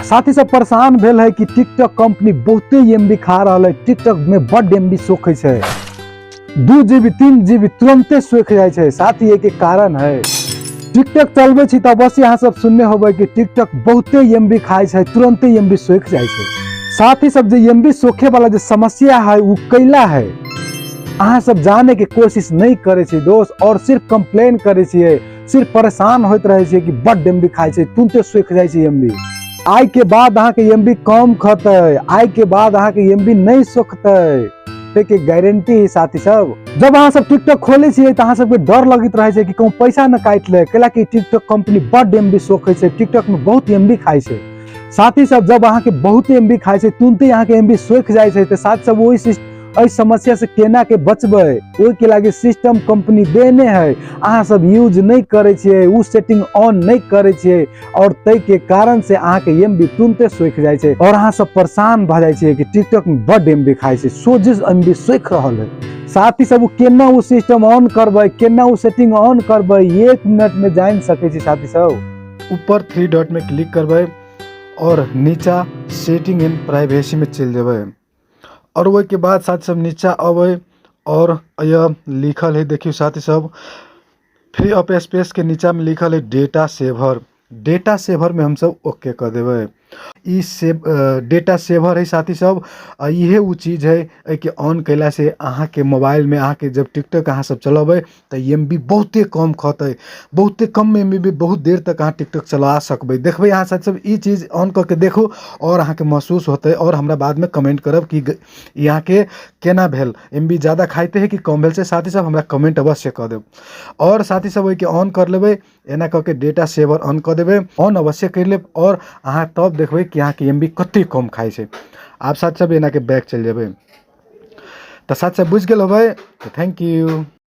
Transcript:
साथी सब परेशान भेल है कि टिकटॉक कंपनी बहुते एमबी खा रहल है, टिकटॉक में बड एमबी सोखै छै, 2 जीबी 3 जीबी तुरंते सोख जाइ छै। साथी एहिके कारण है टिकटॉक चलबै छी तऽ अवश्य अहाँ सब सुनने होबै कि टिकटॉक बहुते एमबी खाइ छै, तुरंते एमबी सोख जाइ छै। साथी सब जे एमबी सोखे वाला जे समस्या है उ कैला है अहाँ सब जाने के कोशिश नहीं करे छी दोस्त, और सिर्फ कंप्लेन करे छियै, सिर्फ परेशान होइत रहे छियै कि बड एमबी खाइ छै, तुरंते सोख जाइ छै एमबी। आइ के बाद अहाँ के एमबी कम खतै, आइ के बाद अहाँ के एमबी नहीं सोखतै, के गारंटी है साथी सब। जब अहाँ सब टिकटॉक खोले छियै तऽ अहाँ सबके डर लगैत रहै छै कि कहूँ पैसा न काटि ले, कैला कि टिकटॉक कंपनी बड एमबी सोखै छै, टिकटॉक में बहुत एमबी खाइ छै। साथी सब जब अहाँ के बहुत एमबी खाइ छै, तुरंते अहाँ के एमबी सोखि जाइ छै, तऽ साथी सब एहि समस्या से केना के बचबै, ओहि के लागी सिस्टम कंपनी देने है, अहाँ सब यूज नहीं करे छियै, उ सेटिंग ऑन नहीं करे छियै, और तै के कारण से अहाँ के एमबी तुरंते सोखि जाइ छै और अहाँ सब परेशान भऽ जाइ छियै कि टिकटॉक में बड एमबी खाइ छै, सोझे एमबी सोखि रहल है। साथी सब उ केना उ सिस्टम ऑन करबै, केना उ सेटिंग ऑन करबै, 1 मिनट में जानि सकै छी साथी सब। ऊपर 3 डॉट में क्लिक करबै और नीचा सेटिंग एंड प्राइवेसी में चलि जेबै और ओहिके बाद साथी सब नीचा अबै और यह लिखल है, देखियौ साथी सब फ्री ऑफ स्पेस के नीचा में लिखल है डेटा सेवर। डेटा सेवर में हमसब ओके कऽ देबै। ई सेव डेटा सेवर है साथी सब, आ इहे उ चीज है एहिके ऑन कयला से अहाँके मोबाइल में अहाँके जब टिकटॉक अहाँ सब चलेबै तऽ एम बी बहुते कम खतै, बहुते कम एम बी में बहुत देर तक अहाँ टिकटॉक चला सकबै। देखबै अहाँ साथी सब ई चीज ऑन कऽ के देखू और अहाँके महसूस होतै और हमरा बादमे कमेंट करब कि ई अहाँके केना भेल, एम बी जादा खाइते है कि कम भेल से साथी सब हमरा कमेंट अवश्य कऽ देब। और साथी सब ओहिके ऑन कर लेबै, एना कऽ के डेटा सेवर ऑन कऽ देबै, ऑन अवश्य करि लेब और अहाँ तब देखबै कि अहाँके एम बी कते कम खाइ छै। आब साथी सब एना के बैक चलि जेबै। तऽ साथी सब बुझि गेल होबै, तऽ thank U.